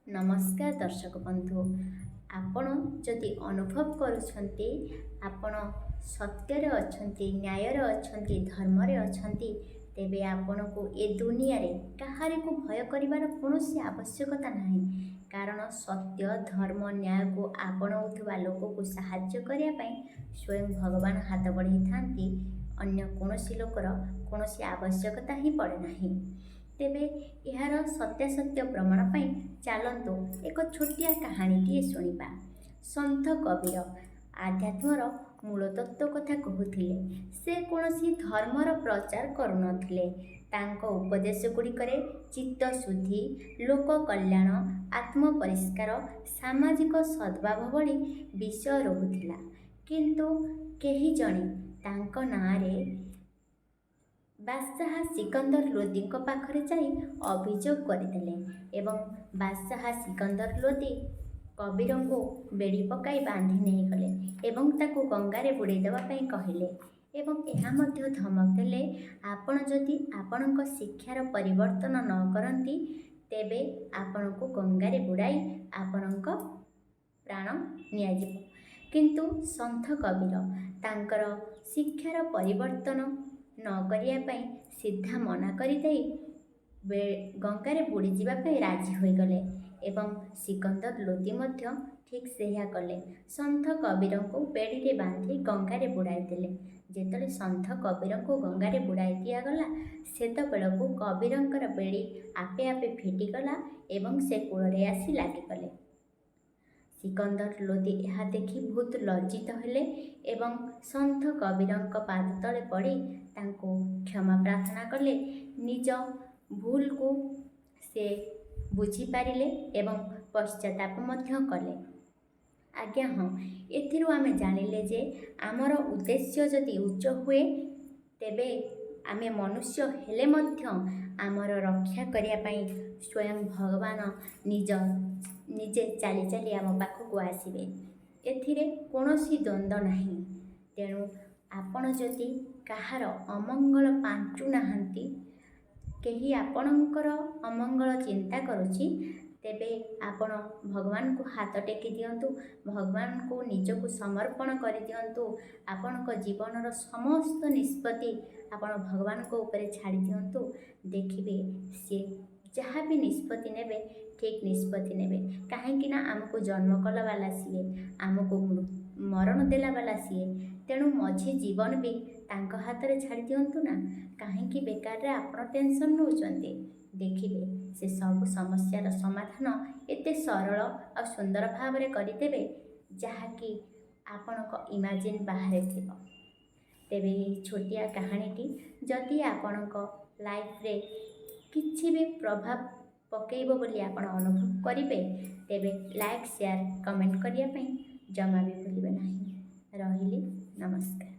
ନମସ୍କାର ଦର୍ଶକ ବନ୍ଧୁ, ଆପଣ ଯଦି ଅନୁଭବ କରୁଛନ୍ତି ଆପଣ ସତ୍ୟରେ ଅଛନ୍ତି, ନ୍ୟାୟରେ ଅଛନ୍ତି, ଧର୍ମରେ ଅଛନ୍ତି, ତେବେ ଆପଣଙ୍କୁ ଏ ଦୁନିଆରେ କାହାରିକୁ ଭୟ କରିବାର କୌଣସି ଆବଶ୍ୟକତା ନାହିଁ। କାରଣ ସତ୍ୟ, ଧର୍ମ, ନ୍ୟାୟକୁ ଆପଣାଉଥିବା ଲୋକକୁ ସାହାଯ୍ୟ କରିବା ପାଇଁ ସ୍ୱୟଂ ଭଗବାନ ହାତ ବଢ଼େଇଥାନ୍ତି। ଅନ୍ୟ କୌଣସି ଲୋକର କୌଣସି ଆବଶ୍ୟକତା ହିଁ ପଡ଼େ ନାହିଁ। ତେବେ ଏହାର ସତ୍ୟାସତ୍ୟ ପ୍ରମାଣ ପାଇଁ ଚାଲନ୍ତୁ ଏକ ଛୋଟିଆ କାହାଣୀଟିଏ ଶୁଣିବା। ସନ୍ଥ କବୀର ଆଧ୍ୟାତ୍ମର ମୂଳତତ୍ତ୍ୱ କଥା କହୁଥିଲେ। ସେ କୌଣସି ଧର୍ମର ପ୍ରଚାର କରୁନଥିଲେ। ତାଙ୍କ ଉପଦେଶ ଗୁଡ଼ିକରେ ଚିତ୍ତଶୁଦ୍ଧି, ଲୋକ କଲ୍ୟାଣ, ଆତ୍ମପରିଷ୍କାର, ସାମାଜିକ ସଦ୍ଭାବ ଭଳି ବିଷୟ ରହୁଥିଲା। କିନ୍ତୁ କେହି ଜଣେ ତାଙ୍କ ନାଁରେ ବାଦଶାହା ସିକନ୍ଦର ଲୋଦିଙ୍କ ପାଖରେ ଯାଇ ଅଭିଯୋଗ କରିଦେଲେ ଏବଂ ବାଦଶାହା ସିକନ୍ଦର ଲୋଦି କବୀରଙ୍କୁ ବେଡ଼ି ପକାଇ ବାନ୍ଧି ନେଇଗଲେ ଏବଂ ତାକୁ ଗଙ୍ଗାରେ ବୁଡ଼େଇ ଦେବା ପାଇଁ କହିଲେ ଏବଂ ଏହା ମଧ୍ୟ ଧମକ ଦେଲେ, ଆପଣ ଯଦି ଆପଣଙ୍କ ଶିକ୍ଷାର ପରିବର୍ତ୍ତନ ନ କରନ୍ତି, ତେବେ ଆପଣଙ୍କୁ ଗଙ୍ଗାରେ ବୁଡ଼ାଇ ଆପଣଙ୍କ ପ୍ରାଣ ନିଆଯିବ। କିନ୍ତୁ ସନ୍ଥ କବୀର ତାଙ୍କର ଶିକ୍ଷାର ପରିବର୍ତ୍ତନ ନ କରିବା ପାଇଁ ସିଧା ମନା କରିଦେଇ ଗଙ୍ଗାରେ ବୁଡ଼ିଯିବା ପାଇଁ ରାଜି ହୋଇଗଲେ ଏବଂ ସିକନ୍ଦର ଲୋଦି ମଧ୍ୟ ଠିକ୍ ସେଇଆ କଲେ। ସନ୍ଥ କବୀରଙ୍କୁ ବେଡ଼ିରେ ବାନ୍ଧି ଗଙ୍ଗାରେ ବୁଡ଼ାଇ ଦେଲେ। ଯେତେବେଳେ ସନ୍ଥ କବୀରଙ୍କୁ ଗଙ୍ଗାରେ ବୁଡ଼ାଇ ଦିଆଗଲା, ସେତେବେଳକୁ କବୀରଙ୍କର ବେଡ଼ି ଆପେ ଆପେ ଫିଟିଗଲା ଏବଂ ସେ କୂଳରେ ଆସି ଲାଗିଗଲେ। ସିକନ୍ଦର ଲୋଦି ଏହା ଦେଖି ବହୁତ ଲଜ୍ଜିତ ହେଲେ ଏବଂ ସନ୍ଥ କବୀରଙ୍କ ପାଦ ତଳେ ପଡ଼ି ତାଙ୍କୁ କ୍ଷମା ପ୍ରାର୍ଥନା କଲେ। ନିଜ ଭୁଲକୁ ସେ ବୁଝିପାରିଲେ ଏବଂ ପଶ୍ଚାତାପ ମଧ୍ୟ କଲେ। ଆଜ୍ଞା ହଁ, ଏଥିରୁ ଆମେ ଜାଣିଲେ ଯେ ଆମର ଉଦ୍ଦେଶ୍ୟ ଯଦି ଉଚ୍ଚ ହୁଏ, ତେବେ ଆମେ ମନୁଷ୍ୟ ହେଲେ ମଧ୍ୟ ଆମର ରକ୍ଷା କରିବା ପାଇଁ ସ୍ୱୟଂ ଭଗବାନ ନିଜେ ଚାଲି ଚାଲି ଆମ ପାଖକୁ ଆସିବେ। ଏଥିରେ କୌଣସି ଦ୍ୱନ୍ଦ୍ୱ ନାହିଁ। ତେଣୁ ଆପଣ ଯଦି କାହାର ଅମଙ୍ଗଳ ପାଞ୍ଚୁନାହାନ୍ତି, କେହି ଆପଣଙ୍କର ଅମଙ୍ଗଳ ଚିନ୍ତା କରୁଛି, ତେବେ ଆପଣ ଭଗବାନଙ୍କୁ ହାତ ଟେକି ଦିଅନ୍ତୁ, ଭଗବାନଙ୍କୁ ନିଜକୁ ସମର୍ପଣ କରିଦିଅନ୍ତୁ। ଆପଣଙ୍କ ଜୀବନର ସମସ୍ତ ନିଷ୍ପତ୍ତି ଆପଣ ଭଗବାନଙ୍କ ଉପରେ ଛାଡ଼ି ଦିଅନ୍ତୁ। ଦେଖିବେ, ସିଏ ଯାହା ବି ନିଷ୍ପତ୍ତି ନେବେ, ଠିକ୍ ନିଷ୍ପତ୍ତି ନେବେ। କାହିଁକି ନା ଆମକୁ ଜନ୍ମ କଲା ବାଲା ସିଏ, ଆମକୁ ମରଣ ଦେଲା ବାଲା ସିଏ। ତେଣୁ ମଝି ଜୀବନ ବି ତାଙ୍କ ହାତରେ ଛାଡ଼ି ଦିଅନ୍ତୁ ନା। କାହିଁକି ବେକାରରେ ଆପଣ ଟେନସନ୍ ନେଉଛନ୍ତି? ଦେଖିବେ, ସେ ସବୁ ସମସ୍ୟାର ସମାଧାନ ଏତେ ସରଳ ଆଉ ସୁନ୍ଦର ଭାବରେ କରିଦେବେ, ଯାହାକି ଆପଣଙ୍କ ଇମାଜିନ୍ ବାହାରେ ଥିବ। ତେବେ ଏହି ଛୋଟିଆ କାହାଣୀଟି ଯଦି ଆପଣଙ୍କ ଲାଇଫରେ କିଛି ବି ପ୍ରଭାବ ପକାଇବ ବୋଲି ଆପଣ ଅନୁଭବ କରିବେ, ତେବେ ଲାଇକ୍, ସେୟାର, କମେଣ୍ଟ କରିବା ପାଇଁ ଜମା ବି ଭୁଲିବେ ନାହିଁ। ରହିଲି, ନମସ୍କାର।